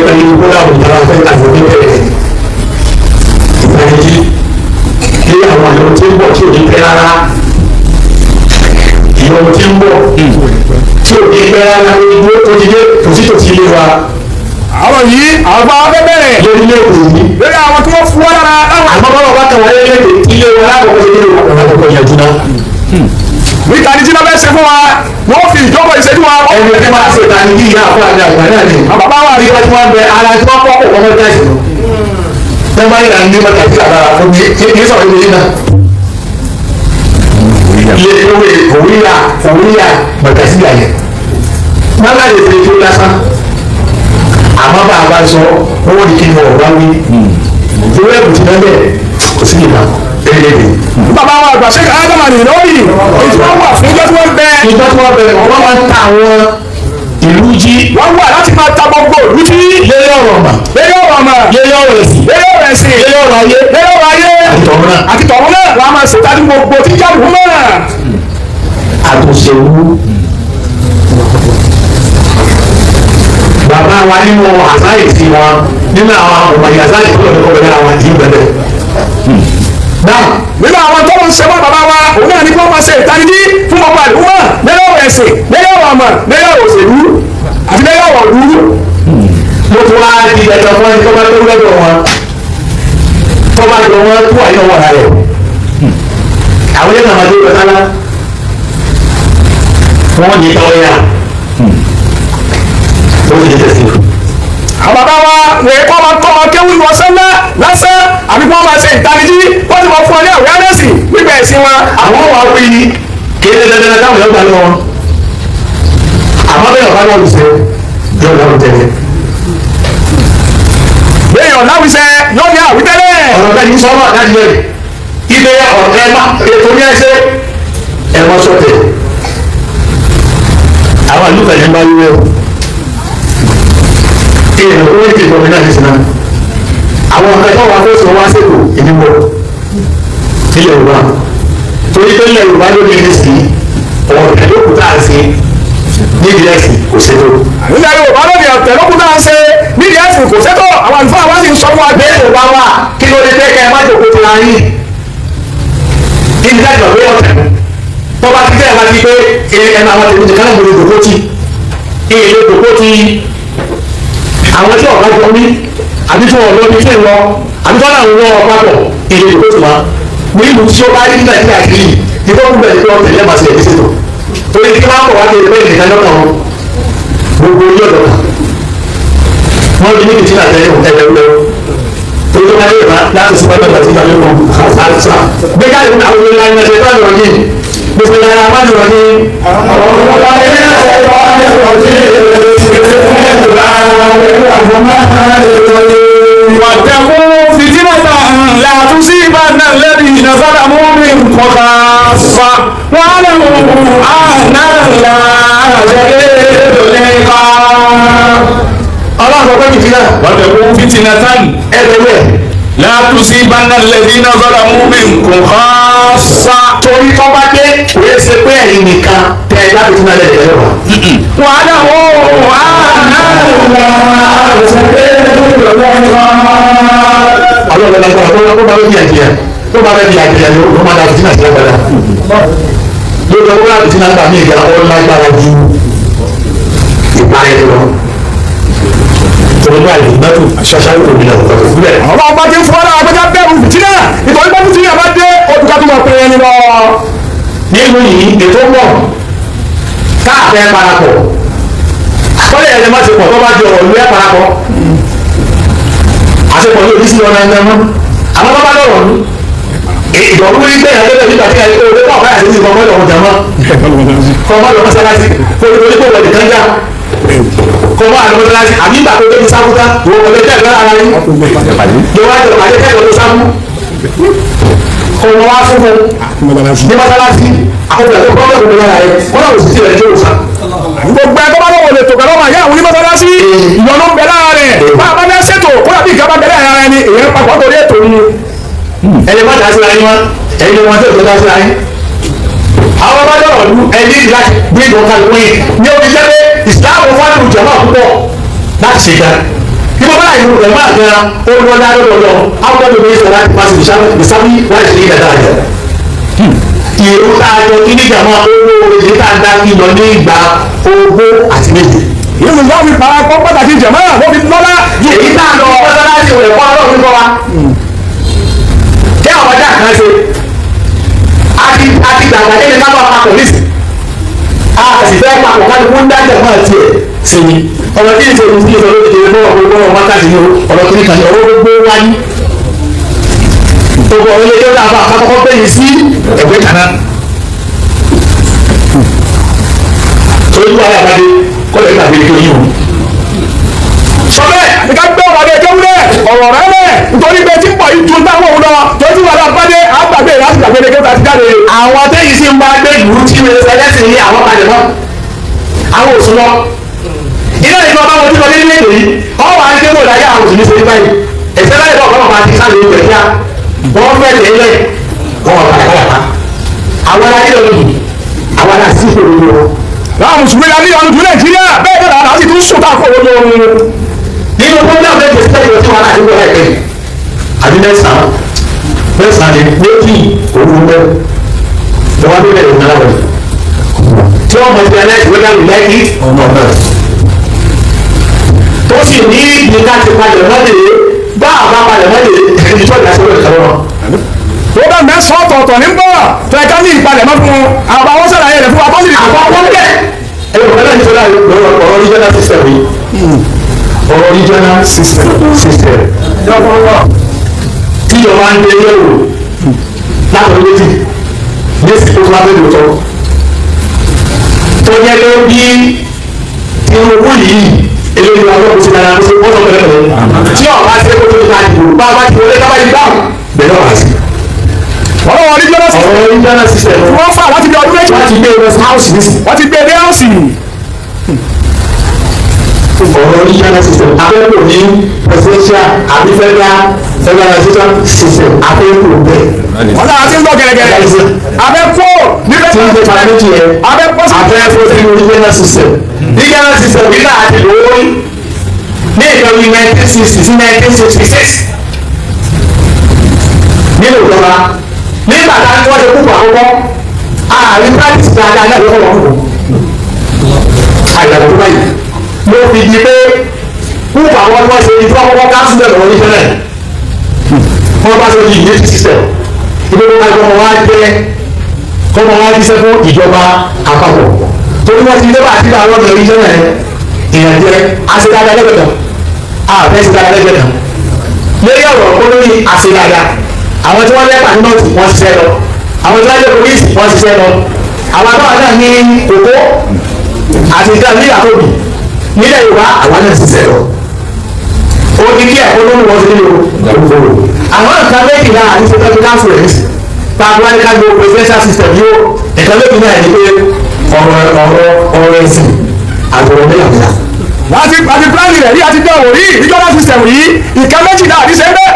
pẹ̀lú bóyá òjò àwọn fẹ́ àti òní bẹ̀rẹ̀ ìtanijí kí àwọn àyẹ̀wò tí ń bọ̀ tí ò ní pẹ́ rárá ìyẹ̀wò tí ń bọ̀ tí ò ní pẹ́ rárá lórí tó ti dé tòsítòsí ilé wa. Àwọn yìí àwọn bá fẹ́ bẹ̀rẹ̀ lórílẹ̀-èdè yìí. Lórí àwọn tí wọ́n fún wa lára láwọn. Àmọ́ báwa bá kàn wáyé léde ilé wa lákòókò ṣe nílò àkọ́kọ́ yanjú náà. Níta ni tí wọ́n fẹ́ ṣe fún wa, wọ́n fi ìjókòó ìṣẹ́jú wa. Ẹni tí wọ́n ṣe ìtanijí ìyá àfọ àti àgbà náà ni. Àwọn bàbá wa rí wọ́n tí wọ́n bẹ ara tí wọ́n kọ́ kó wọ́n tẹ̀sí lọ. Ṣé máa ń yàrá ní mọ́tà sí àbára fún mi kí ní sọ̀rọ̀ ìwé náà. Ilé ìwé òwúyà òwúyà mọ̀tà sí àyẹ̀. Mọ́tà lè fi tó lásán. Àmọ́ bá a bá sọ owó ní kí ni ọ̀rọ̀ wí. Ìwé ẹ̀bùn ti bẹ́ẹ̀ kò sí ìgbà eléyìí. Bàbá wa àgbà Sheikh Adam Al-Ilory, èyí tí wọ́n wà fún ìjọ tí wọ́n bẹ. Ìjọ tí wọ́n bẹ wọ́n máa ń ta àwọn ìlú jí. Wọ́n wà láti máa ta gbogbo ìlú jí. Lórí ọ̀rọ̀ mà. Lórí ọ̀rọ̀ mà. Lórí ọ̀rọ̀ ẹ̀sìn. Lórí ọ̀rọ̀ ẹ̀sìn. Lórí ọ̀rọ̀ ayé. Lórí ọ̀rọ̀ ayé. Àti tọ̀hún náà. Àti tọ̀hún náà wọ́n á máa ṣètàdí gbogbo tí jáde fún náà. Àtòṣèlú. Bàbá wa nínú àsáyè sí wọn nínú àwọn ọmọ ìyá àsáyè tó lọ́dọ̀ kọ́ bẹ̀rẹ̀ àwọn àti ìbẹ̀rẹ̀. Náà nínú àwọn tó ń ṣe fún bàbá wa òun náà ní kí wọ́n máa ṣe ìtanijí fún gbogbo àdúgbò lórí ọ̀rọ̀ ẹ̀sìn, lórí ọ̀rọ̀ ọmọ, lórí ọ̀rọ̀ òṣèlú àti lórí ọ̀rọ̀ ìlú. Mo tún wá di dandan fún ẹni tó bá tó lọ́dọ̀ wọn tó bá jọ wọn tó àyè wọn rẹ̀ àwọn yẹn nàá dé lọ́sálá wọ́n ní tọ́wọ́ yá ó sì tẹ̀sí. Àwọn bàbá wa wọ́n kọ́ máa kọ́ máa kéwù ìwọ sẹ́lẹ̀ lásán àbí kí wọ́n máa ṣe ìtanijí wọ́n sì máa fún ọ ní awareness nípa ẹ̀sìn wọn. Àwọn wà wí ni kéde dandan táwọn yóò gbà lọ wọn àmọ́ bẹ́ẹ̀ ọ̀bá náà lùsẹ̀ yóò lọ́rùn tẹ̀lé. Béèyàn láwùsẹ̀ yóò ní àwítẹ́lẹ̀. Ọ̀rọ̀ bẹ́ẹ̀ ni sọ́wọ́ àdájú rẹ̀ ibẹ̀ ọ̀rẹ́ má ètò ní ẹsẹ̀ ẹ̀wọ̀n sọ̀tẹ̀ àwọn ìlú kẹ̀lẹ́ ń bá wíwẹ́ o èèyàn tó ní ìjọba náà ní sinmi àwọn ọ̀gá tó wà fẹ́ sọ wá sèkò ìdìbò nílẹ̀ Yorùbá torí pé ilẹ̀ Yorùbá ló ní ní sí ọ̀rẹ́ ló kù tá à ń ṣe nídìí ẹ̀sìn kò ṣètò. Nílẹ̀ Yorùbá lóde ọ̀tẹ̀ ló kù tá à ń ṣe nídìí ẹ̀sìn kò ṣètò àwọn àlùfáà wá sì ń sọ fún wa pé bẹ́ẹ̀ ló bá wà kí ló dé kẹ́ ẹ má jòkó ti ra yín kí ni dájú ọ̀gbẹ́ ọ̀tẹ̀ tó bá ti tẹ́ ẹ bá ti pé ẹ máa wọ́n tẹ̀lé nìkan náà mo lè jòkó ti èlé jòkó ti àwọn tí ọ̀gá jọ ní àbí tí wọn lọ ní ilé lọ àbí tí wọn náà ń wọ ọ papọ̀ èlé jòkó ti wọn ní ìlú tí ó bá rí ní Nàìjíríà kiri ìbọn kúbẹ̀ ní wọ́n tẹ̀lé màsí ẹ̀ ní ṣètò torí kí wọ́n bọ̀ wá kiri pé nìkan lọ́kàn wọn gbogbo ojú ọ̀dọ̀ kan wọ́n di ní kìtìnà tẹ́lẹ̀ ẹ̀ẹ́dẹ̀rú torí tó bá dé ìbá láti sọ pé bàtí ìgbà lóko àṣà gbé jáde fún àwọn olùlànà ìṣẹ̀lẹ̀ tó àlọ́ yìí gbèsè lára má lọ ní. واتقوا فتنة لا تصيبن الذين ظلموا منكم خاصة واعلموا أن الله شديد العقاب. Ọlọ́run sọ pé fìtínà. واتقوا فتنة ẹ̀rẹ̀wẹ̀ لا تصيبن الذين ظلموا منكم خاصة. Torí tó bá dé kò yẹ ṣe pé ẹ̀yin nìkan tẹ ẹ láti tún alẹ́ ìrẹ́lẹ̀ wá. واعلموا أن الله شديد العقاب. Ọlọ́run lọ́la tó bá fẹ́ fi àjẹyà tó bá fẹ́ fi àjẹyà ló máa da fìtínà sí agbada. Lórí ọgbọ́n láti fìtínà gbà mí ìgbà ó lágbára ju ìparẹ́ lọ. Torí bá ìdìbò ṣaṣá yóò bí lọ́kọ̀ tó bẹ́ẹ̀. Àwọn ọba ti ń fọ́ ọ́nà àgbẹ̀já bẹ̀rù fìtínà nítorí pé fìtínà bá dé olùkọ́ tó máa pè é ní lọ. Nínú yìí ètò pọ̀ káàfẹ́ parapọ̀ kọ́lé ẹ̀rẹ́ má ti pọ̀ tó bá di ọ̀rọ̀ ìlú ẹ̀ parapọ̀ àṣepọ̀ ní oríṣi ọ̀nà ẹ̀ńdẹ́ mọ́ àmọ́ bá bá lọ̀rọ̀ ní ìdọ̀rú ní bẹ́ẹ̀ ẹgbẹ́ nígbà tí ẹgbẹ́ òde pọ̀ báyà sí ìfọ̀ mọ́lẹ̀ ọ̀hún jàmọ́ kọ́ mọ́ lọ mọ́sálásí kó o ní kó wọlé kan já kọ́ mọ́ àlọ́ mọ́sálásí àbí ìgbà tó débi sáfúta wọ́n wọlé tẹ́ ẹ̀gbẹ́ ara yín ló wá jọ àdé tẹ́ ẹ̀gbẹ́ sáfú kọ́ mọ́ wá fún un ní mọ́sálásí àkókò ẹ̀kọ́ kọ́ Gbogbo ẹ tó bá lọ́wọ́ lè tò pẹ̀lú ọmọ ìyá àwọn onímọ̀sálásí ìyọnu ń bẹ lára rẹ̀ bá a bá fẹ́ ṣètò kó dàbí ìka bá bẹ lára rẹ̀ ni èèyàn papọ̀ torí ètò ni. Ẹni má dá síra yín wọn ẹni wọn tó tó dá síra yín. Àwọn bá dọ̀rọ̀ lu ẹni láti gbé ìdùn kalẹ̀ wọ́n yìí ní omi jẹ́ pé ìsìláàmù fáwọn jọ̀mọ́ púpọ̀ láti ṣe gan. ìlú rẹ̀ máa gan ó lọ́lá lọ́dọ̀ àwọn ọmọ mi sọ̀rọ̀ láti fásitì ìsáwí wáyé sí ìdàgbà rẹ̀. Ìrú tá a jọ kí nígbà máa owó èyí tá a dá kí lọ ní ìgbà 27. Ìlú wa fi parapọ̀ pàtàkì jẹ̀mọ́ ló fi lọ́lá. Èyí tá a lọ mọ́sálásí rẹ̀ kọ́ ọlọ́run kọ́ wa. Kí àwọn ọjà kan ṣe àti gbàgbà débi ká máa papọ̀ nísì. A sì fẹ́ papọ̀ kálukú ń dájọ́ máa tiẹ̀ sí ni. Ọ̀rọ̀ tí ìṣòro sí ìṣòro ti dèrè fún ọ̀rọ̀ gbogbo wákàtí ní ọ̀rọ̀ kìíní kan ní ọ̀rọ̀ gbogbo wa ní. Gbogbo ọ̀rọ̀ ilé yóò dáa àkọ́kọ́ gbé yìí sí ẹ̀gbẹ́ kan náà. Torí wàhálà bá dé kọ́lẹ̀ nígbà gbé kí oyin o. Sọ bẹ́ẹ̀ àti ká gbé ọ̀rọ̀ ẹ̀jẹ̀ wúlẹ̀ ọ̀rọ̀ rẹ̀ lẹ̀ nítorí pé tí ń pọ̀ yìí ju táwọn òun lọ tó ti wà lápá dé àgbàgbé láti gbàgbé lè kéwàá ti jáde. Àwọn tẹ́yìn sí ń bá gbé ìlú tí wọ́n ṣe ẹlẹ́sìn ní àwọn kalẹ̀ mọ́ àwọn òsùn lọ. Iná ìlú ọba wọn tí wọ́n lé ní èdè yìí ọwọ́ àti débò láyé àwọn òsùn ní ṣe ní báyìí. Ẹ̀sẹ̀ láyé bọ̀ ọ̀pọ̀ máa ti sáré ìgbẹ̀ kíá wọ́n fẹ́ tẹ̀ lẹ̀ wọ́n wà padà padà pa. Àwọn aláyé lọ nìyí àwọn aláṣí ìṣòro wọn. Láwọn mùsùlùmí la ní ọdún tún Nàìjíríà bẹ́ẹ̀ náà làwọn sì tún sùn táà kó lójú oorun. Nínú program bẹ́ẹ̀ tẹ̀síta ìwé tí wọn àti wọ́n ẹ̀kẹ́ àbí mẹ́sàn-án mẹ́sàn-án ni méjì òru bẹ́ẹ̀ lọ́wọ́ tó bẹ̀rẹ̀ ìnáwó rẹ̀ tí wọ́n mọ̀ sí ẹ̀ whether we like it or not. Tó sì ní ìdí ká ti palẹ̀ mọ́lẹ̀ bá àbá palẹ̀ mọ́lẹ̀ ẹni tó dá sórí ìkàwọ́ wọn. Ó bá mẹ́sàn-án ọ̀tọ̀ọ̀tọ̀ ní bọ̀ tó ẹ̀ka ní ìpalẹ̀mọ́ fún un àwọn àwọn sàlàyé rẹ̀ fún wa tó sì Àkọ́kọ́ bẹ́ẹ̀ ẹ̀rọ kan náà ní sọ́dọ̀ ọ̀rọ̀ regional system yìí ọ̀rọ̀ regional system tí ìjọba ń gbé yẹ̀wò látọ̀ létí ní ìsìnkú tó bá fẹ́ lòótọ́ tó yẹ ló bí Tinubu yìí eléyìí wa lọ́kùnrin sí dára ló ṣe wọ́n sọ pẹ̀lẹ́pẹ̀lẹ́ tí ọ̀gá ṣe kó tó ti ká dìbò bá a bá ti wọlé kábàá yìí dáhùn bẹ̀rẹ̀ wá sí. Ọ̀rọ̀ regional system ọ̀rọ̀ regional system wọ́n fà láti bí ọdún méjì wọ́n ti gbé lọ sí house nísìnyí. wọ́n ti gbé dé house. Ọ̀rọ̀ regional system abẹ́kò ní presidential àbí federalization system abẹ́kò bẹ́ẹ̀. Wọ́n náà ti ń lọ gẹ̀rẹ́gẹ̀rẹ́ abẹ́ kó níbẹ̀ tí wọ́n ti parliament yẹn abẹ́ kó sí. abẹ́kò sí regional system regional system yìí náà ti lò ó ní ìtọ́jú 1960 sí 1966 nínú ìjọba nígbà tá a wọ́n ti kúkú àkọ́kọ́ ààrin practice dáadáa náà lọ́wọ́ wọn kù àyàwó tó báyìí ló fi di pé kúkú àwọn tí wọ́n ṣe ìdúró àkọ́kọ́ káńsù bẹ̀rẹ̀ wọ́n ní tẹ́lẹ̀ wọ́n bá ṣe di unity system ìgbésẹ̀ wọn kọ́ wọn jẹ́ kọ́ wọn jíṣẹ́ fún ìjọba àpapọ̀ torí wọ́n ti dé bá àti àwọn ọ̀nà ìjọba yẹn ìyẹn jẹ́ àṣedáadáa lẹ́gbẹ̀ẹ́ kan àfẹ́ ṣedáadáa lẹ́gbẹ̀ẹ́ kan lórí ọ̀rọ̀ kó lórí àṣedáadáa àwọn tí wọ́n lẹ́pà ní nọ́ọ̀tì wọ́n ṣiṣẹ́ lọ àwọn tí wọ́n lé polisi wọ́n ṣiṣẹ́ lọ àwọn àbáwọ̀ náà ní kókó àti ìgbà ní àkóbì nílẹ̀ Yorùbá àwọn náà ṣiṣẹ́ lọ odidi ẹ̀kọ́ ló ń wọ́n sí nílò àwọn nǹkan méjì náà àti ṣe tọ́jú káńsù rẹ̀ nísì tàbí wọ́n ní ká lo presidential system yóò nǹkan méjì náà ní pé ọ̀rọ̀ ọ̀rọ̀ ọ̀rọ̀ ẹ̀sìn àtọ̀rọ̀ mẹ́yàmẹ́yà. Láti àti pílánì rẹ̀ rí àti dán wò rí regional system yìí ìka méjì náà àti ṣe ń bẹ́ẹ̀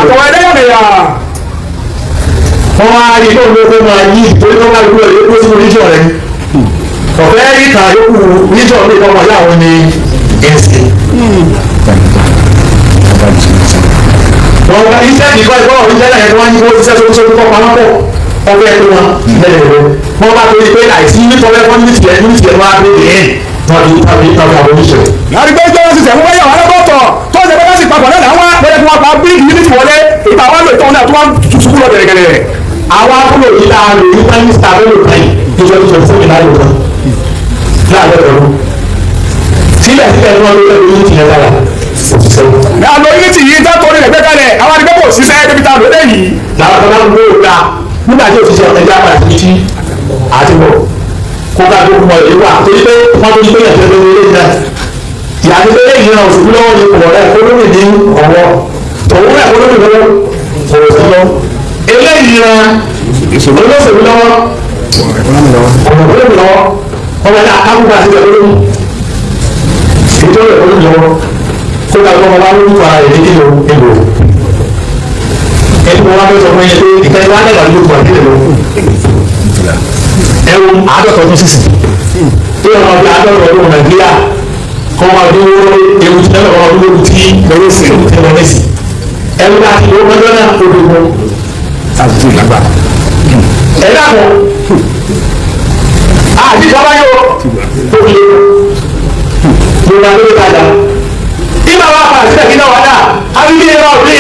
àtọ̀wọ̀ ẹlẹ́yàmẹ̀yà. Wọ́n wá rí tó ń lóko máa yí torí tó bá rí kúrò yóò kó sínú region rẹ̀ ọ̀fẹ́ rí kan yókù region mi lọ́mọ yá àwọn ní ẹ̀sìn. Wọ́n gba iṣẹ́ ìkọ́ ìkọ́ ìjẹ́ náà yẹn wọ́n ní kó ṣiṣẹ́ tó ń ṣe kó pamọ́ pọ̀ ọbẹ̀ tó wọn lẹ́yìn rẹ̀ wọ́n bá torí pé àìsí nítorí wọ́n ní tiẹ̀ ní tiẹ̀ wọ́n á pè é wọ́n fi tàbí tàbí àwọn oníṣẹ́. Láti gbé regional system wọ́n yà wọ́n lọ́tọ̀ọ̀tọ̀ tó ṣe pé káṣí papọ̀ náà làwọn lọ́yẹ̀ kí wọ́n pa bíríkì unity wọlé ìta wọn lò ìtọ́wọ́n náà tó wọ́n tutù lọ gẹ̀rẹ́gẹ̀rẹ́. Àwọn akúlò yìí tá a lò ní pẹ́ńsítà ló lò tán yìí ní 2027 láàyò kan láàbẹ̀ ọ̀run síbẹ̀síbẹ̀ ní wọ́n ló lẹ́nu yìí tìyẹn dára òṣìṣẹ́. Ní àlọ́ unity yìí tá torí rẹ̀ gbé kalẹ̀ àwọn àdìgbẹ́ kò ṣiṣẹ́ débi tá a lò dé yìí. Làwọn kan máa ń gbé òkúta nígbà tí òṣìṣẹ́ ẹja padà sí ti àti bọ̀ kó ká tó mọ ìlú wa torí pé wọ́n tó ní pé yàtọ̀ lórí ilé náà ìyàtọ̀ pé lẹ́yìn náà òṣùkú lọ́wọ́ ni kò rẹ̀ kó lómi ní ọ̀wọ́ tòun rẹ̀ kó lómi lọ́wọ́ kò sí lọ. Eléyìí náà olóṣèlú lọ́wọ́ ọ̀nà olómi lọ́wọ́ ọmọ ẹ̀dá akágùnbà sí ẹ̀ olómi ètò rẹ̀ olómi lọ́wọ́ kó ká tó ọmọ wa lórúkọ ara rẹ̀ ní kílò èlò ẹni mo wá fẹ́ sọ fún yín pé ìtẹ́jú wá dàgbà lójú kọ̀ nílẹ̀ lọ ẹ̀rù 50 ọdún sísìn tí ọmọ bíi 50 ọdún Nàìjíríà Kọ́ máa dúró ewu tí lẹ́nu ọ̀rọ̀ dúró tí lọ́wọ́ sí ti lọ ní sí. Ẹ̀rù náà ti lọ́wọ́ mọ́jọ́ náà kó dùn mọ́. Àti ìlágbà. Ẹ dàpọ̀. Àti ìjọba yóò tó fi lé. Mo ra lórí tajà. Ìgbà wa pa àti ìdàgbé náà wà dà. Àbí bí ẹ̀rọ bí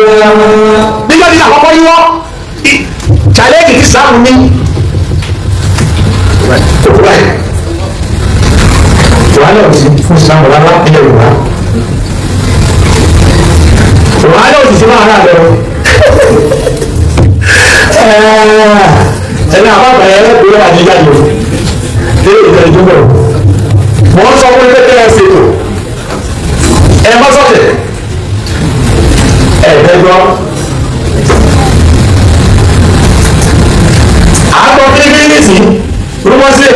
nígbà tí àkọ́kọ́ yíwọ́ challenge ti sáàmù ní kókó báyìí wàhálà òsì fún sáàmù rárá nílẹ̀ Yorùbá, wàhálà òsì sí máa rà lọ ẹni àbábà ẹ ẹ kúrò àti jáde o lórí ìtẹ̀lẹ́ tó bọ̀ wọ́n sọ fún ilé tẹ́lẹ̀ ṣètò ẹ má sọ̀tẹ̀ ẹ bẹ́ẹ̀ gbọ́. Àgbọ̀ kíríkírísì rúmọ́sí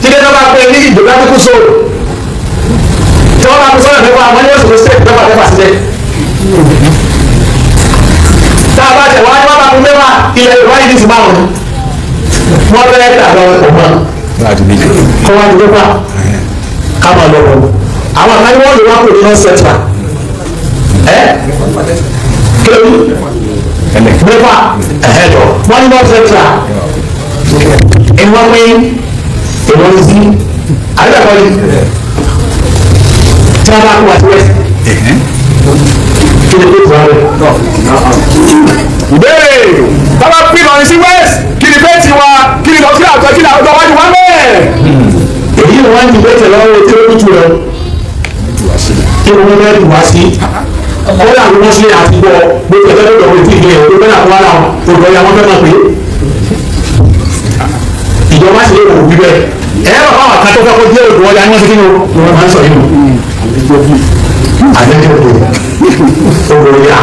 tí lè lọ́ba pé ní geographical zone tí wọ́n bá fi sọ́nà mẹ́fà wọ́n ní oṣù tó state mẹ́fà mẹ́fà sílẹ̀. Tá a bá tẹ̀ wá ní wọ́n bá fi mẹ́fà ilẹ̀ Yorùbá yìí ní ti márùn-ún wọ́n fẹ́ tà lọ ọ̀mọ́ kọ́ wá ní mẹ́fà ká máa lọ wọ̀ àwọn àkàní wọ́n lè wá kó ní north central ẹ́ kéwì mẹ́fà ẹ̀hẹ́dọ̀ wọ́n ní north central ẹni wọ́n pín Ìlọrin sí àdébẹ̀kọ́ ni tí wọ́n bá kó wá sí west kí ni kó tó wá rẹ̀. Ìbéèrè tábà pín Ìlọrin sí west, kí ni bẹ́ẹ̀ ti wa, kí ni lọ sí àtọ́, kí ni àwọn ọjọ́ wájú wa bẹ́ẹ̀. Èyí ni wọ́n ti bẹ́ẹ̀ tẹ̀lé ọwọ́ tí ó kútu rẹ̀ kí ni wọ́n bẹ́ẹ̀ dùn wá sí kódà ló wọ́n sílẹ̀ àti gbọ́ bó ti ẹ̀fẹ́ lọ́dọ̀ wọ́n ti gbé ẹ̀ tó bẹ́ẹ̀ náà wọ́n náà odò ọ̀yà wọn fẹ́ máa pè é ìjọba sì lè wò wí bẹ́ẹ̀ ẹ̀ ẹ́ bàbá àwọn kan tó fẹ́ kó jẹ́ odò ọ̀yà ni wọ́n ti kí ni wọ́n máa ń sọ yìí nù àdéhùn odò ọ̀yà.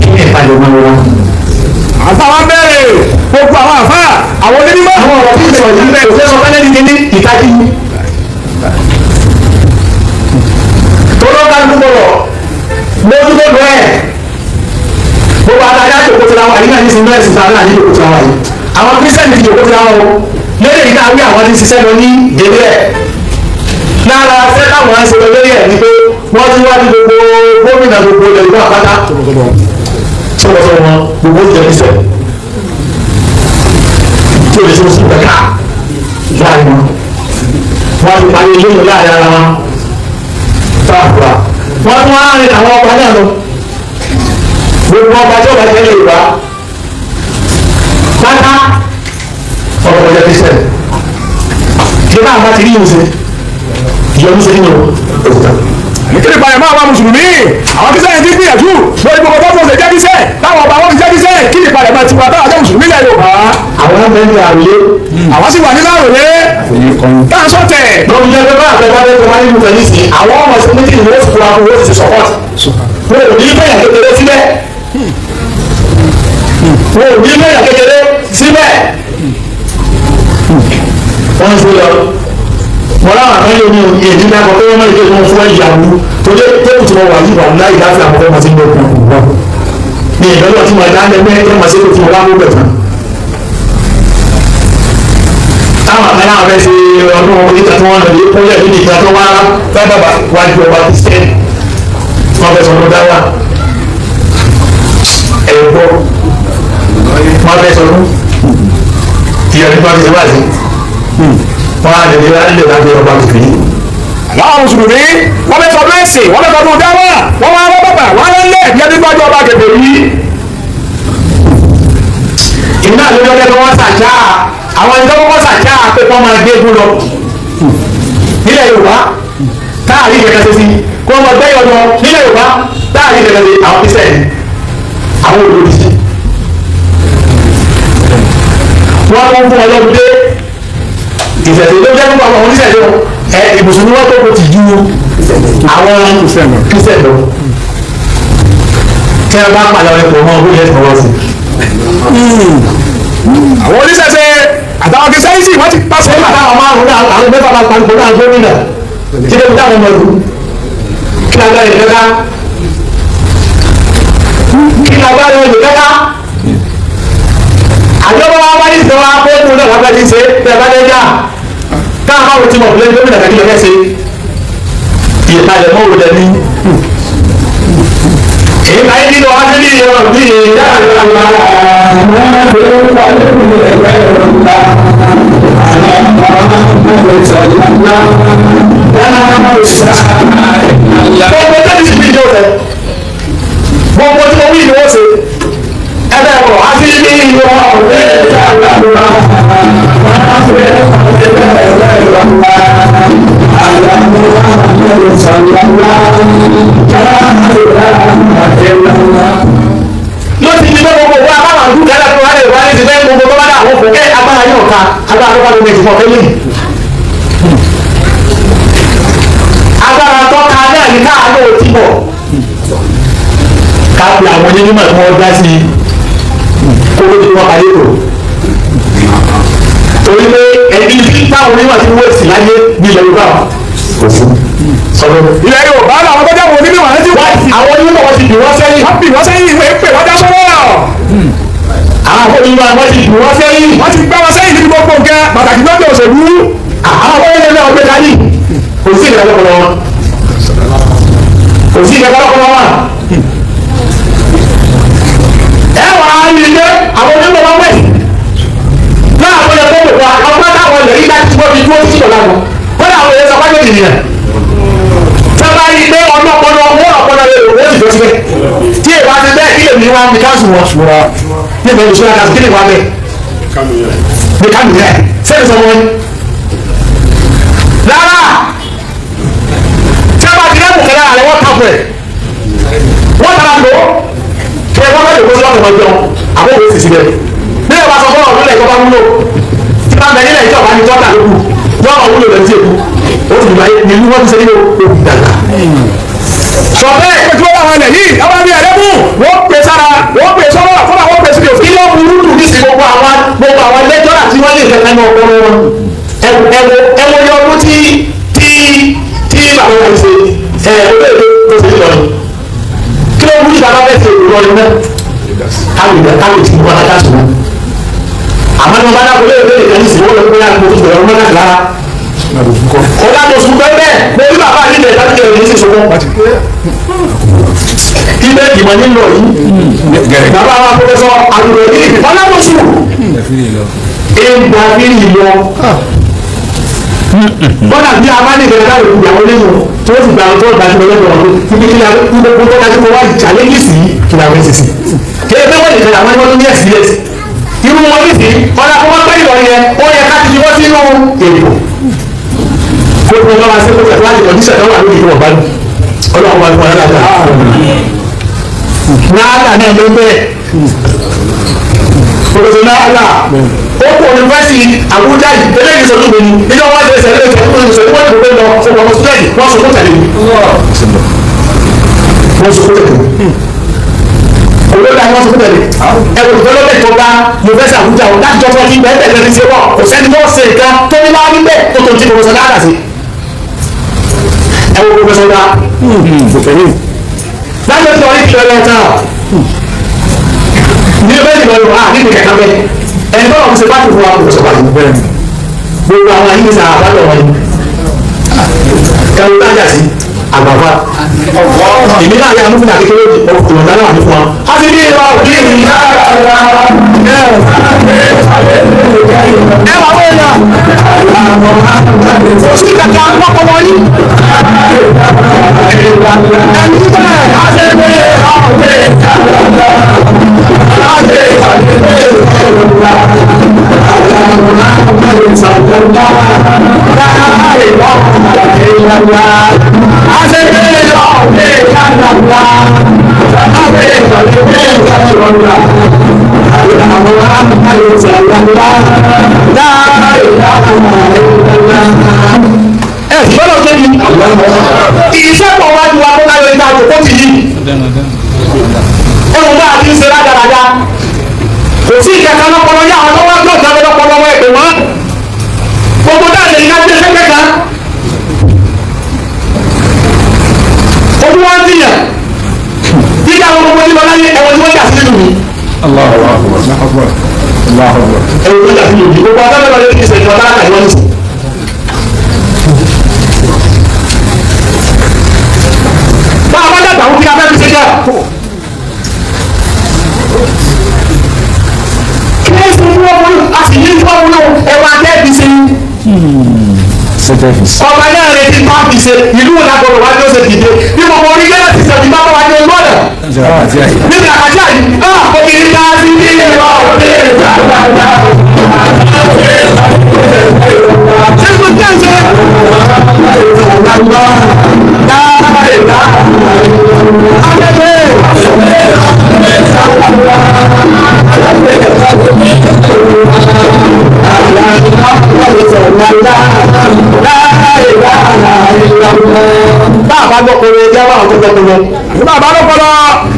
Kí ni ìpàdé máa wá? Àfa wa bẹ̀rẹ̀ gbogbo àwọn àfa àwọn onímọ̀. Àwọn ọ̀rọ̀ tí ìsọ̀rọ̀ yìí bẹ́ẹ̀ kò sọ fẹ́lẹ́ ní kíní ìtají yìí. Tọ́lọ́ka ń gbọ́dọ̀ mójútó bẹ́ẹ̀. Gbogbo àtàjà jòkó tira wa yìí náà ní sinmi ẹ̀sìn tàbí àní jòkó tira wa yìí. Àwọn kírísítẹ́nì ti jòkó tira wọn o. Lórí ìta wí àwọn ti ṣiṣẹ́ lọ ní délé ẹ̀. Lára ṣẹ́ táwọn ń ṣe lọ lórí ẹ̀ ni pé wọ́n ti wá ní gbogbo gómìnà gbogbo ilẹ̀ ìlú àpáta. Sọ̀rọ̀sọ̀rọ̀ wọn gbogbo ìjẹ́ níṣẹ́ tí o lè ṣe oṣù kẹta láàrin wọn wọn ti parí eléyìí láàrin ara wọn táàbùrà wọn tún wá rìn àwọn ọba náà lọ gbogbo ọba tí ọba jẹ́ lè wá pátá ọ̀rọ̀ ọjà ti sẹ̀ kí bá àwọn bá ti rí ìwòsàn ìyọnu sí nínú òkúta. Nítorí ìpàdé máa wá mùsùlùmí àwọn kírísítẹ́nì ti gbìyànjú lórí gbogbo tó ń ṣe jẹ́ kírísítẹ́nì táwọn ọba wọn ti jẹ́ kírísítẹ́nì, kí ni ìpàdé máa ti wá táwọn jẹ́ mùsùlùmí lẹ̀ Yorùbá. Àwọn ọmọ ẹni àròyé. Àwọn sì wà nínú àròyé tá a sọ̀tẹ̀. Lórí jẹ́ pé bá àpẹẹrẹ bá bẹ́ẹ̀ tó wáyé nínú tẹ̀lé àwọn ọmọ ṣe méjì ni wọ́n ti kóra fún wọ́n ti ṣe support. Wọn ò ní bẹ̀yà kékeré síbẹ̀. Wọn ò ní bẹ̀yà kékeré síbẹ̀. Wọ́n ń ṣe lọ. Wọ́n láwọn àtọ́jú ní èdè náà kọ́ pé wọ́n máa ń gbé wọn fún ìyàwó tó dé tẹ́kù tí wọ́n wà yìí wà láyé láti àwọn ọmọ tí ń lọ kù wọn. Ní ìdọ́lọ́ tí wọ́n dá lẹ́gbẹ́ ẹ̀ máa ṣe kó tí wọ́n wá mú bẹ̀ tán. Táwọn àmì náà fẹ́ ṣe ọdún oníta tí wọ́n lọ lè kúnlẹ̀ níbi ìgbà tó wá fẹ́ bàbá wájú ọba kristian wọ́n fẹ́ sọdún dáwà ẹ̀gbọ́ wọ́n fẹ́ sọdún ìyọ̀nù bá fi ṣe wá sí wọ́n á lè lè wá lè lábẹ́ ọba kìkì. Àwọn mùsùlùmí wọ́n fẹ́ sọdún ẹ̀sìn, wọ́n fẹ́ sọdún dáwà, wọ́n wá rọ́ bàbà wọ́n á lẹ̀ bí ẹni gbọ́dọ̀ ọba kẹfẹ́ yìí. Iná ló lọ́dẹ́ tó wọ́n ṣàṣà àwọn ẹni tó kọ́kọ́ ṣàṣà pé kọ́ máa gbé egun lọ nílẹ̀ Yorùbá Táàrí kẹ̀kẹ́ ṣe sí kó wọ́n gbẹ́ ọ̀dọ́ nílẹ̀ Yorùbá táàrí kẹ̀kẹ́ ṣe àwọn kristian àwọn olórí sí. Wọ́n mú fún ọlọ́run dé ìṣẹ̀lẹ̀ ló jẹ́ fún àwọn oníṣẹ̀lẹ̀ ẹ ìbùsùn ni wọ́n tó kò tì ju àwọn kristian lọ. Tí a bá pàlọ́ ẹ̀ pọ̀ mọ́ ọdún yẹn fọwọ́ sí. Àwọn oníṣẹ̀ṣe àtàwọn kìrìsìtẹ́nì wọ́n ti pàṣẹ. Nígbà táwọn márùn-ún náà àwọn mẹ́fà bá parí pẹ̀lú àwọn gómìnà tí ló ń dáwọn ọmọ ìlú kí ni agbára ìlú ká kí ni agbára ìlú ká àjọba wa wáyé ìṣe wa kó kú náà wọ́n fẹ́ ti ṣe bẹ́ẹ̀ bá dé já káwọn máa wò tí mo fi lé gómìnà kàkí lọ́kẹ́ ṣe ìpalẹ̀mọ́ wò lẹ́ni èyí máa ń nínú wá sí ní ìyọ̀rọ̀ bí ìyá gbogbo tẹ́lẹ̀ sí ìjọ rẹ̀ gbogbo tí mo wí ni wọ́n ṣe ẹgbẹ́ ẹ̀kọ́ á sí ní ìwọ ọ̀rẹ́ ló ti di pé gbogbo wa báwọn àdúgbò dáadáa tó wà lè wá ní ti fẹ́ gbogbo tó bá dà wọ́n fún ẹ agbára yóò ka agbára tó bá lómi ti fọ́ fẹ́lẹ́ agbára tó ka náà ní káàánú ò ti bọ̀ ká pe àwọn onímọ̀ tí wọ́n dá sí i kó ló ti wọ́n parí ètò torí pé ẹni tí táwọn onímọ̀ ti wọ́n sì láyé ní ilẹ̀ Yorùbá kò sí sọ̀rọ̀ Ilẹ̀ Yorùbá làwọn tó jáwọ́ onímọ̀ wọn ti wọ́n àwọn onímọ̀ wọ́n ti dì wọ́n sẹ́yìn wọ́n bì wọ́n sẹ́yìn ìwé pè wọ́n já sọ́wọ́. àwọn onímọ̀ wọ́n ti dì wọ́n sẹ́yìn Wọ́n ti gbá wọn sẹ́yìn níbi gbogbo nǹkan pàtàkì lọ́dọ̀ òṣèlú. àwọn onímọ̀ náà gbé dání kò sí ìgbà lọ́kọ̀ọ́ wọn kò sí ìgbà lọ́kọ̀ọ́ wọn. Ẹ wà á rí i pé àwọn onímọ̀ wọn wẹ̀ náà wọ́n yẹ kó pè wá ọgbọ́n táwọn ilẹ̀ yìí láti wọ́n fi dúró títí dọ̀la wọn kódà àwọn èèyàn sọ wájú ènìyàn sábà rí i pé ọlọ́pọlọ wọn ọpọlọ rẹ lò ó sì tó síbẹ̀ tí èèwà ti bẹ́ẹ̀ kí lèmi wá mi káàsù wọn ní ìbẹ̀rù ìṣúra káàsù kí lè wá bẹ́ẹ̀ ní kánú yẹn sẹ́ni sọ wọn rárá tí a bá ti rẹ́pù kẹlẹ́ àrẹ wọ́n tàpù ẹ̀ wọ́n tara lò ó kí ẹ wọ́n bá lè kó sí ọ̀pọ̀ ọjọ́ àbọ̀ òwe sì síbẹ̀ bí ẹ bá sọ fún ọ̀dún lẹ́yìn tó bá wúlò tí bá bẹ nílẹ̀ ìjọba ní tọ́ta lókù wọ́n ọ̀ wúlò lẹ́yìn tí èkú ó ti dùn ayé nílùú wọ́n ti ṣe nínú òkú dàgbà. Sọ bẹ́ẹ̀ pé tí wọ́n bá wọn lẹ̀ yìí àwọn ẹbí ẹ̀rẹ́bù wọ́n pè sára wọ́n pè sọ́wọ́ kọ́nà wọ́n pè síbi òfin. Kí ló burú dùn ní sí gbogbo àwọn gbogbo àwọn lẹ́jọ́rà tí wọ́n lè kẹ́kẹ́ ní ọpọlọ wọn ẹwọ ẹwọ yọ ọdún tí tí tí bàbá wọn ṣe ẹ olóògbé tó ṣe lọ ni kí ló burú bàbá bẹ́ẹ̀ ṣe ìlọrin náà káwé ìgbà káwé tí wọn ká sùn àmọ́ ní wọn bá dáko léèrè léèrè kan ní sìn wọn lọ pé àgbo tó bẹ̀rẹ̀ ọmọ náà lára ọ̀gá tó sùn bẹ́ẹ̀ bẹ́ẹ̀ mo rí bàbá yìí lẹ̀ láti jẹ̀rẹ̀ ní sí sọ́kọ́ ibẹ̀ ìmọ̀ nílò yìí bàbá wa pọfẹsọ àgùrọ̀ yìí ọlọ́mọsù ìgbà bí ìlọ bọ́dà bí a bá ní ìbẹ̀rẹ̀ láti ìyàwó lẹ́yìn tí wọ́n sì gba ọjọ́ ìgbà tí wọ́n lọ́dọ̀ ọdún níbi kí ni gbogbo tó dájú kó wá challenge sí kí ni àwọn èsì sí. Kéde pé wọ́n lè fẹ́ àwọn ẹni wọ́n tó ní experience. Irú wọn ní sí ọ̀dà kó wọ́n pẹ́ ìlọrin yẹn ó yẹ ká ti fi wọ́n sínú ètò. Kó o bá wa ṣe kó tẹ̀síwájú kọ̀díṣẹ̀ tó wà lórí ìwọ̀n bá ní. Ọlọ́run wa fún ọ lálàáfíà. Náírà náà ló ń bẹ̀rẹ̀. Pòfẹ́sọ̀ náírà ó kò yunifásitì Àbújá yìí eléyìí sọ lóògbé ni ilé wọn ṣe ṣẹlẹ̀ ṣe ṣe ṣe wọ́n ti gbé lọ fún ọmọ sùdẹ́ẹ̀dì wọ́n sọ fún tẹ̀lé wọ́n sọ fún tẹ̀lé olóògbé àwọn sọ fún tẹ̀lé ẹ̀rọ ìfẹ́lọ́bẹ̀ tó bá yunifásitì Àbújá o láti jọ́ fún ọtí bẹ́ẹ̀ bẹ́ẹ̀ lẹ́ni ṣe wọ́n kò sẹ́ni tó ṣe nǹkan tó ní wá níbẹ̀ tó tó ti pòfẹ́sọ̀ náírà sí ẹ̀wọ̀n pòfẹ́sọ̀ náà láti ọjọ́ orí kìlọ̀ lọ́ta ní bẹ́ẹ̀ ni lọ́rùn à níbi kẹ̀kẹ́ bẹ́ẹ̀ ẹni bá wọn ṣe bá ti fún wa kò sọ̀rọ̀ àyè bẹ́ẹ̀ gbogbo àwọn ayé ní àbálọ̀ wọn ni ẹ̀rù tájà sí àgbàfà èmi náà yà múfin àkékeré ọkùnrin náà wà ní fún wa. A ti ní ìwà òbí mi ẹ wà wọ́n yà kò sí kàkà lọ́kọ̀ wọ́n yìí ẹni bẹ́ẹ̀ á ṣe bẹ́ẹ̀ ọ̀bẹ. Bọ́lá ṣe ni iṣẹ́ pọ̀ wájú wa kó káyọ̀ ìta àjòkó ti yìí. Ẹ̀wọ̀n bá a ti ń ṣe rádaràda. Kò sí ìkẹ̀kẹ́ lọ́pọlọ yá àwọn tó wá tó ìjábọ̀ lọ́pọlọ wọn ẹ̀pẹ̀ wọ́n. Gbogbo dáàlẹ̀ yìí ká gbé sẹ́kẹ̀ kan. Ojú wa ń tìyàn. Jíjẹ́ àwọn gbogbo tí wọ́n láyé ẹ̀wọ̀n tí wọ́n jà sí nínú mi. Allahu akbar. Allahu akbar. Ẹ̀wọ̀n tí wọ́n jà sí nínú mi. Gbogbo ọ̀dọ́ lọ́dọ̀ lórí ìṣẹ̀lẹ̀ ọ̀tá àkàdé wọn ní. Bá a bá dàgbà wọ́n fi abẹ́ fi ṣe jẹ́. Kí ló ń fún wọn wúlò? A sì ní fún wọn wúlò ẹ̀wọ̀n akẹ́bí ṣe. Ọba náà retí bá fi ṣe ìlú ìlàgbọ̀rọ̀ wájú ó ṣe dìde. Bí gbogbo orílẹ̀ náà ti ṣe ìdí bá wà ní ojú ọ̀nà. Níbi àkàtì àyè, obìnrin ká sí ní ìlú ọ̀rẹ́ ìgbàgbà. Ṣé kò tẹ́ ṣe? Bá a bá gbọ́ koro ẹjẹ́ wà tó gbọ́ koro. Bàbá lọ́pọlọ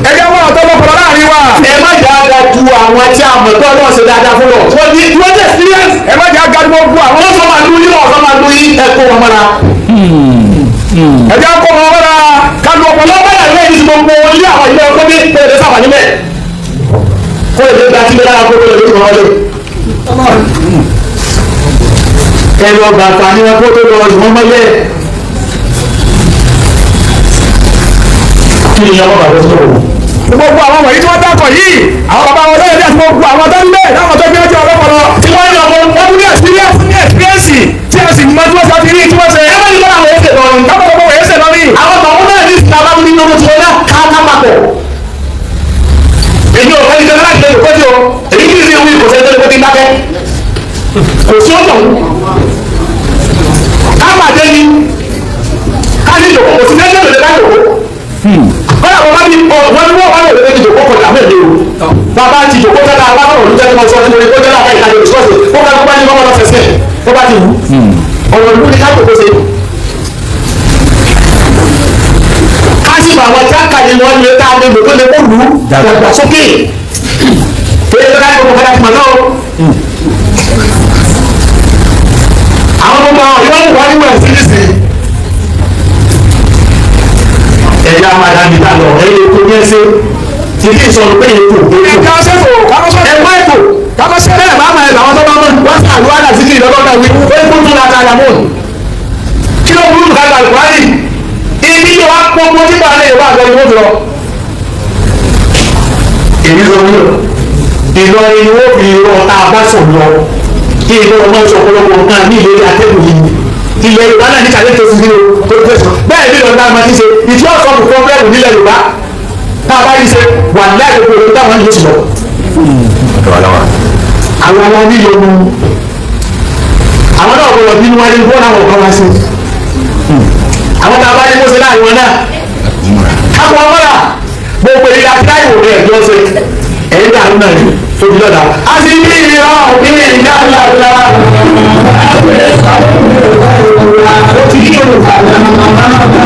ẹjẹ́ wà tó lọ́pọlọ láàrin wa. Ẹ má jẹ́ àga ju àwọn tí a mọ̀ tó ọlọ́run ṣe dáadáa fún lọ. Wọ́n ní wọ́n jẹ́ experience. Ẹ má jẹ́ àga ju gbogbo àwọn. Wọ́n sọ máa lu yín ọ̀sán máa lu yín ẹ kó wọn mọ́ra. Ẹjẹ́ kó wọn mọ́ra kálu ọpọlọ. Ọlọ́pàá yàrá ìlú ti gbogbo ilé àwọn ilé ọkọ ní pẹ̀lú sábà níbẹ̀. Kó lè gba tí bẹ́ẹ̀ kó lè lóṣù wọlé. Ẹ lọ bàtà ní wọn kó tó lọ ìwọ́n mọ́lẹ̀. Kí ni ọmọ bàbá sọ̀rọ̀? Gbogbo àwọn wọ̀nyí tí wọ́n dákọ̀ yìí àwọn bàbá wọn lọ́yẹ̀ bí àti gbogbo àwọn tó ń bẹ̀ láwọn tó gbé ọjọ́ ọlọ́pọlọ. Tí wọ́n ní ọmọ Wọ́n tún ní experience ní experience tí a sì mọ tí wọ́n ṣe rí tí wọ́n ṣe. ẹ má ní kọ́ àwọn ẹsẹ̀ lọ́rùn. Kábọ̀ gbogbo wọ̀nyí ṣe lọ́rí. Àwọn tọ̀hún náà ní ìsìlá bá ní lórí tiwọn náà ká ká papọ̀. Èmi ò fẹ́ ní sẹ́ni láti lè kó tí o. Èyí kì í ṣe wí kò sẹ́ni tó lè kó tí ń dákẹ́. Kò sí ọ̀tọ̀. Ká pàdé ni. Ká ní ìjòkó kò sí sẹ́ni tó lè ká jòkó. Kọ́lá wọn bá ní wọ́n ní wọ́n wá lè lè jòkó kọjá mẹ́rin o. Bàbá ti jòkó tẹ́lá bá sọ̀rọ̀ lójú ẹni mọ̀ sọ́ọ́ tí mo rí kó jẹ́ láàká ìtajà ìṣọ́ọ̀ṣì. Ó ká ló bá ní kọ́kọ́ lọ sẹ̀sẹ̀. Ó bá ti wù. Ọ̀rọ̀ ìlú ni ká jòkó ṣe. Kásìmọ̀ àwọn jákà ni wọ́n lè tá a lè lò tó lè kó lù ú dàgbà sókè. Èyí ló dájú gbogbo kọ́dà tìmọ̀ náà o. Àwọn ọmọ ìwọ́n wà ní wẹ̀ sílísì. Ẹ̀yà máa dá mi dá lọ, ẹ̀yẹ ètò ní ẹsẹ̀. Tí kì í sọ̀rọ̀ pé ètò ètò. Ẹjẹ́ ṣètò kámọ́ ṣètò. Ẹ̀wọ́n ètò. Kámọ́ ṣètò. Bẹ́ẹ̀ bá máa ẹ̀ làwọn tó bá mọ̀ wọ́n sì àlùwádà sí kí ìlọ́lọ́dà wí. Ó ń kó tún la tààrà mọ́. Kí ló burú ká gbàgbọ́ ibi yóò wá gbogbo nígbà lè wá àgbẹ̀ ni wọ́n fi lọ. Èmi ló wúlò. Ìlọrin ni wọ́n fi rọ tá a bá sùn lọ. Kí ìlú ọmọ ìṣọ̀pọ̀lọpọ̀ nǹkan ní ìlérí atẹ́gùn yìí. Ilẹ̀ Yorùbá náà ní kàlẹ́ tó ti rí o tó ti fẹ̀sùn. Bẹ́ẹ̀ ni Yorùbá máa ti ṣe ìtí ọ̀sán kò pọ́blẹ́mù nílẹ̀ Yorùbá. Tá a bá rí ṣe wà láì gbogbo ìlú táwọn yóò sì lọ. Àwọn ọmọ nílò mu. Àwọn náà gbọdọ̀ bínú wáyé wọ́n náà wọ̀ kọ́ wá sí. Àwọn tá a bá ní kó ṣe láàrin wọn náà kápọ̀ ọmọdà gbogbo èyí àti láìwò rẹ̀ ló ṣe ẹ̀yìn dàrú náà ni tóbi lọ́dà a sì ní ìrọ̀ ní ìyá ńláńlá. Ó ti kí olùkọ́.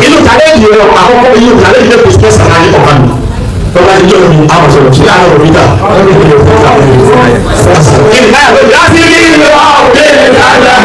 Inú challenge yẹn àkọ́kọ́ inú challenge yẹn kò sí pẹ́sà náà ní ọ̀kan mi. Tọ́lá ti jọ́ mi àwọn sọ̀rọ̀ sí àwọn òbí ta. Ìnáyà ló yá sí ní ìrọ̀ ní ìyá ńláńlá.